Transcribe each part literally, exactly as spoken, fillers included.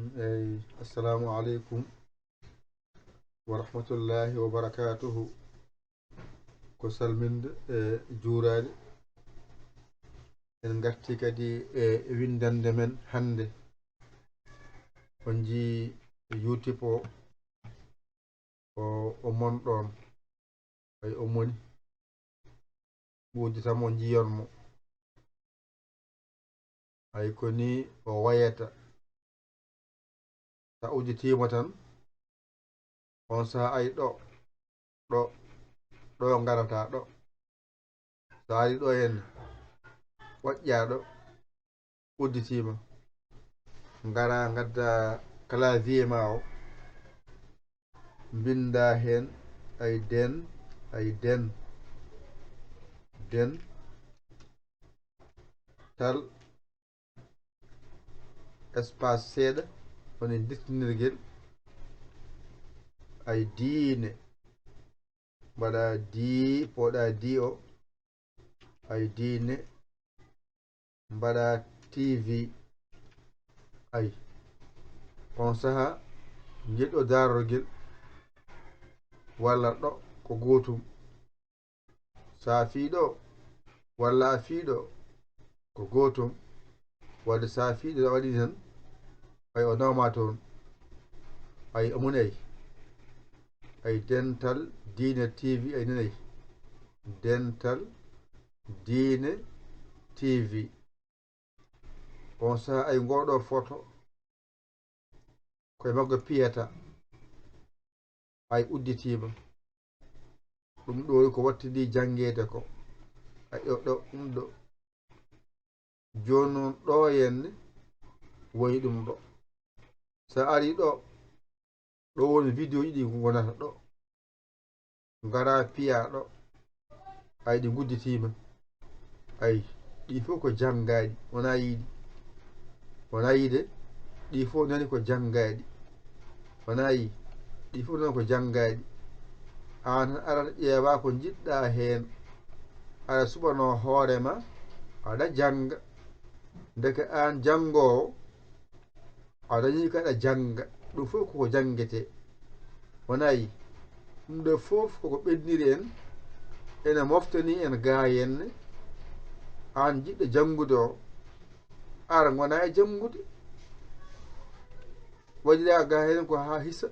Eyi, assalamu aleykum wa rahmatullahi wa barakatuhu. Ko salminde e juuraade. En ngarti kadi e winndannde men hannde. On njii YouTube o, o, o mon ɗoon. Ay o moni. Ɓoodi tan mo njiyon mo. Ay ko ni o wayata. Sa udditiima tan, on saha ay ɗo, ɗo, ɗo ngarata ɗo. Sa ari ɗo henne, waƴƴa ɗo, udditiima. Ngara ngadda clavier ma o, mbinnda heen ay den, ay den, den, tal, espace seeɗa, woni dittinirgel, ay diine, mbaɗa di, pooɗa di o, ay diine, mbaɗa T V, ay, on saha njiɗɗo darorgel walla ɗo ko gootum. Sa fii ɗo walla a fii ɗo ko gootum. Wadde sa fii ɗo waɗi tan, ay o nawma toon. Ay omoni ay. Ay dental diine T V ay nani ay. Dental diine T V. On saha ay ngoɗo foto koye maggo piyata. Ay udditiima. Ɗum ɗo ko wattidi janngeede ko. Ay ɗo, ɗo, ɗum ɗo. Jooni noon ɗo henne woni ɗum ɗo. Sa ari ɗo, ɗo woni vidéo ji ɗi wonata ɗo. Ngara piya ɗo. Ay ɗi gudditiima. Ay, ɗi fof ko janngaaɗi. Wona yiɗi. Wona yiide. Ɗi fof nani ko janngaaɗi. Wona yi. Ɗi fof nani ko janngaaɗi. Aan tan arata ƴeewa ko njiɗɗa heen. Aɗa suɓanoo hoore ma. Aɗa jannga. Ndeke aan janngoowo. A dañi kaɗa jannga, ɗum fof koko janngetee. Wonaa yi, ɗum ɗo fof koko ɓenniri en, ene moftani en gaa henne, aan jiɗɗo janngude o, ara ngonaa e janngude. Waɗiraa gaa henne ko haa hisa,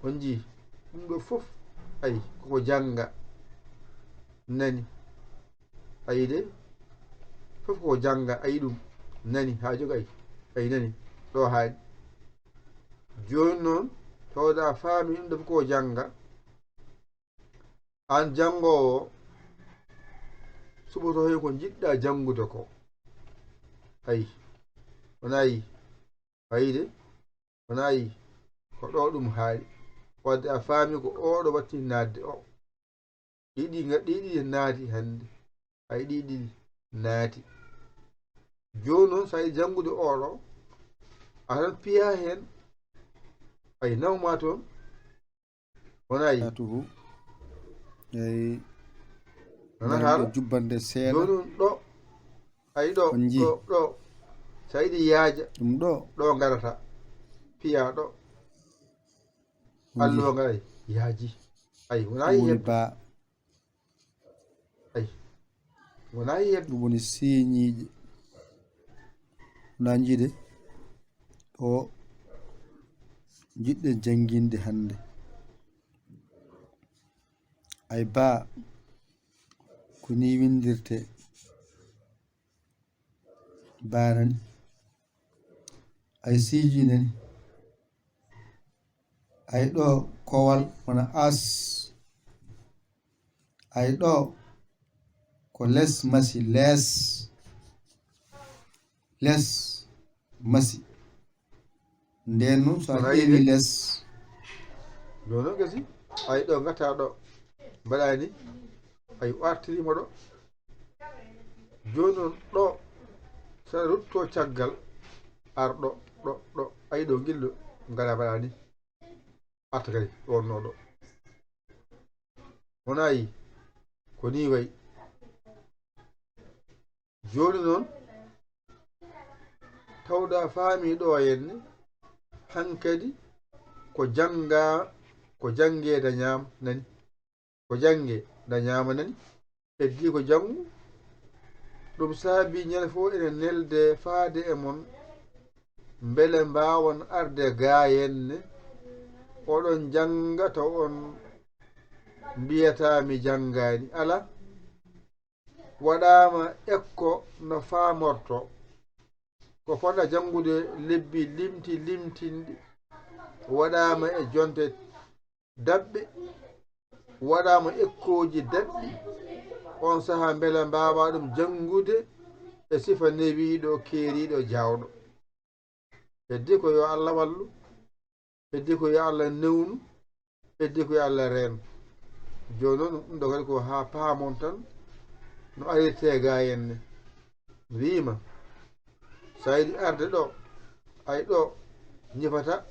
on njii, ɗum ɗo fof, ay, koko jannga, nani. Ayi de, fof ko jannga, ayi ɗum, nani, haa joga, ayi, ayi nani, ɗo haaɗi. Jooni noon, tawde a faami ɗum, ɗo fof ko jannga, aan janngoowo, suɓoto heen ko njiɗɗa janngude ko. Ayi, wonaa yi, ayi de, wonaa yi, ko ɗo ɗum haaɗi. Wadde a faami ko oɗo watti naatde o. Ɗiɗi nga-, ɗiɗi naati hannde. Ay ɗiɗi naati. Jooni noon, so a yiɗi janngude oɗo, a tan piya heen. Ay nawma toon. Wona yi. Naatuhu. Ay. Wona haala. Jubbande seeɗa. Jooni noon ɗo. Ay ɗo, ɗo, ɗo. So a yiɗi yaaja. Ɗum ɗo. Ɗo ngarata. Piya ɗo. Alluwa ngal ay yaaji. Ay, wona yi hebde. Ba. Ay, wona yi hebde. Ɗum woni siiñiiɗi. Wona njiide o jiɗɗen jannginde hannde. Ay ba, ko ni winndirte. Ba nani. Ay siiji nani. Ay ɗo kowal wona as. Ay ɗo ko les masi, les. Les masi. Nden noon so a ƴeewi les. Jooni noon gasi, ay ɗo ngata ɗo. Mbaɗa ni, ay o artiriima ɗo. Jooni noon ɗo, so a rutto caggal, ar ɗo, ɗo, ɗo, ay ɗo ngillu, ngara mbaɗa ni. Arta kadi, wonno ɗo. Wona yi, ko ni wayi. Jooni noon, tawda faami ɗo henne, Hankadi ko jannga, ko jannge dañaama nani. Ko jannge dañaama nani. Heddii ko janngu. Ɗum saabii ñande fof ene nelde faade e mon, mbele mbaawon arde gaa henne, oɗon njannga taw on mbiyataa mi janngaani. Alaa. Waɗaama ekko no faamortoo. Ko fotɗa janngude lebbi limti limtinɗi. Waɗaama e jonte daɓɓe. Waɗaama ekkooji daɓɓi. On sahaa mbele mbaawaa ɗum janngude e sifa newiiɗo, keeriiɗo, jaawɗo. Heddii ko yo Allah wallu. Heddii ko yo Allah newnu. Heddii ko yo Allah reen. Jooni noon, ɗum ɗo kadi ko haa paamon tan no arirtee gaa henne. Wiima, so a yiɗi arde ɗo, ay ɗo, ñifata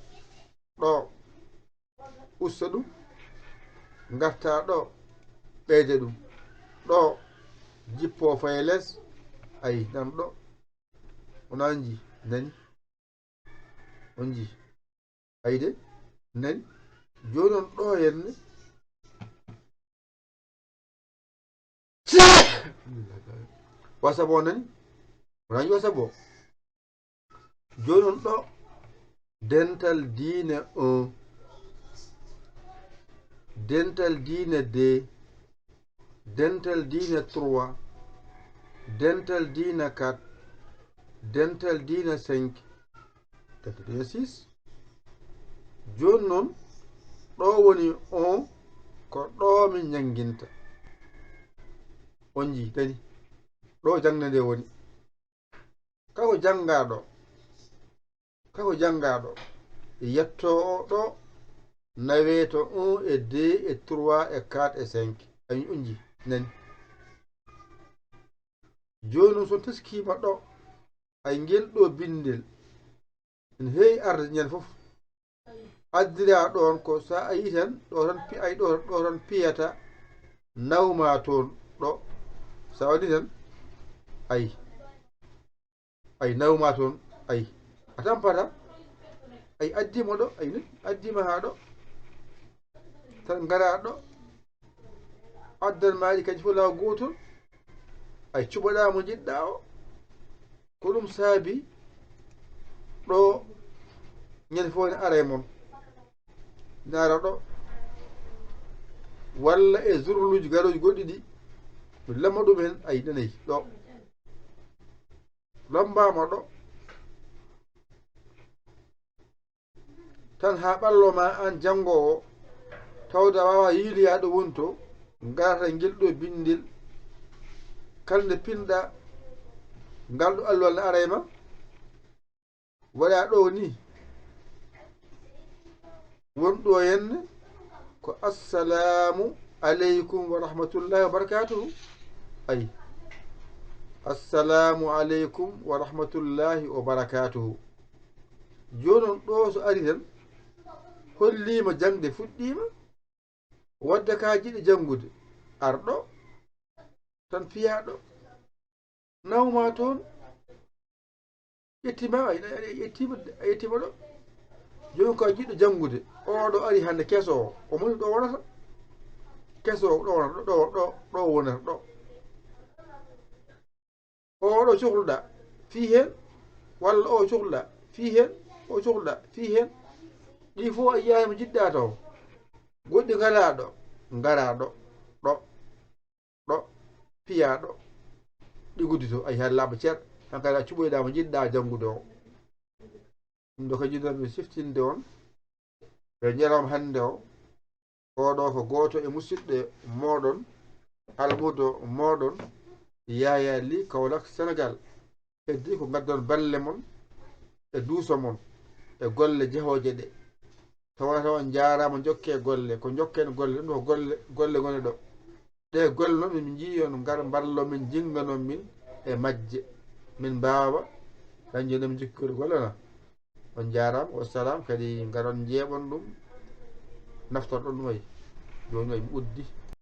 ɗo, usta ɗum, ngarta ɗo, ɓeyda ɗum. Ɗo, jippo faye les, ay, nan ɗo. On anji, nani? On nji. Ayde, nani? Jooni on ɗo henne. Wasa bo nani? On anji wasa bo. Jooni on ɗo. Dental diine un. Dental diine deux. Dental diine trois. Dental diine quatre. Dental diine cinq. Dental diine six. Jooni noon, ɗo woni on, ko ɗo min njannginta. On njii, nani? Ɗo jaŋde nde woni. Kako janngaaɗo. Kako janngaaɗo. Yettoo o ɗo, nawee to un e deux e trois e quatre e cinq. Ay, on njii, nani? Jooni noon, so on teskiima ɗo, ay, ngel ɗo binndel. Ene heewi arde ñande fof. Addira ɗoon ko so a yii tan, ɗo tan pi-, ay, ɗo, ɗo tan piyata, nawma toon ɗo. So a waɗi tan, ay, ay, nawma toon, ay, a tampata, ay, addima ɗo, ay, ni, addima haa ɗo, tan ngara ɗo, addan maaɗi kadi fof laawol gootol, ay, cuɓoɗaa mo njiɗɗaa o. Ko ɗum saabi ɗo ñande fof ne ara e mon. Ne ara ɗo. Walla e journal uji garooji goɗɗi ɗi. Mi lomma ɗum heen, ay, nanay ɗo. Lommbaama ɗo. Tan haa ɓallo ma aan janngoowo, tawde a waawaa yiiloyaa ɗo woni to, ngarata ngel ɗo binndel, kala nde pinɗa, ngal ɗo alluwal ne ara e ma, waɗa ɗo ni, won ɗo henne ko assalaamu aleykum wa rahmatullahi wa barakaatuhu. Ay, assalaamu aleykum wa rahmatullahi wa barakaatuhu. Jooni noon, ɗo so ari tan, holliima jaŋde fuɗɗiima, wadde ka jiɗi janngude, ar ɗo, tan piyaa ɗo, nawma toon, ƴettima, a, a, a ƴettima, a ƴettima ɗo. Jooni ko a jiɗɗo janngude, oɗo ari hannde keso o, o moni ɗo wonata, keso o ɗo wonata, ɗo, ɗo, ɗo wonata ɗo. O ɗo cohluɗa fii heen, walla o cohluɗa fii heen, o cohluɗa fii heen. Ɗi fof a yiyaani mo jiɗɗa taw. Goɗɗi ngalaa ɗo, ngaraa ɗo, ɗo, ɗo, piyaa ɗo. Ɗi nguddito, ay, haa laaɓa cer, hankadi a cuɓoyɗaa mo jiɗɗa janngude o. Ɗum ɗo ko jiɗɗo mi siftinde on. E ñalawma hannde o, oɗo ko gooto e musidɓe mooɗon, almuudo mooɗon, Yaya Ly, Kaolack, Sénégal. Heddii ko ngaddon balle mon e duuso mon e golle jehooje ɗe. Tawa, tawa on njaaraama, njokkee golle, ko njokken golle, ɗum ko golle, golle ngoni ɗo. Ɗe golle noon, min njii on ngar mballo min, njinganon min e majje. Min mbaawa dañde ɗum jikkude golle na. On njaaraama, wassalaam, kadi ngaron njeeɓon ɗum, naftorɗon ɗum ay. Jooni ay mi uddi,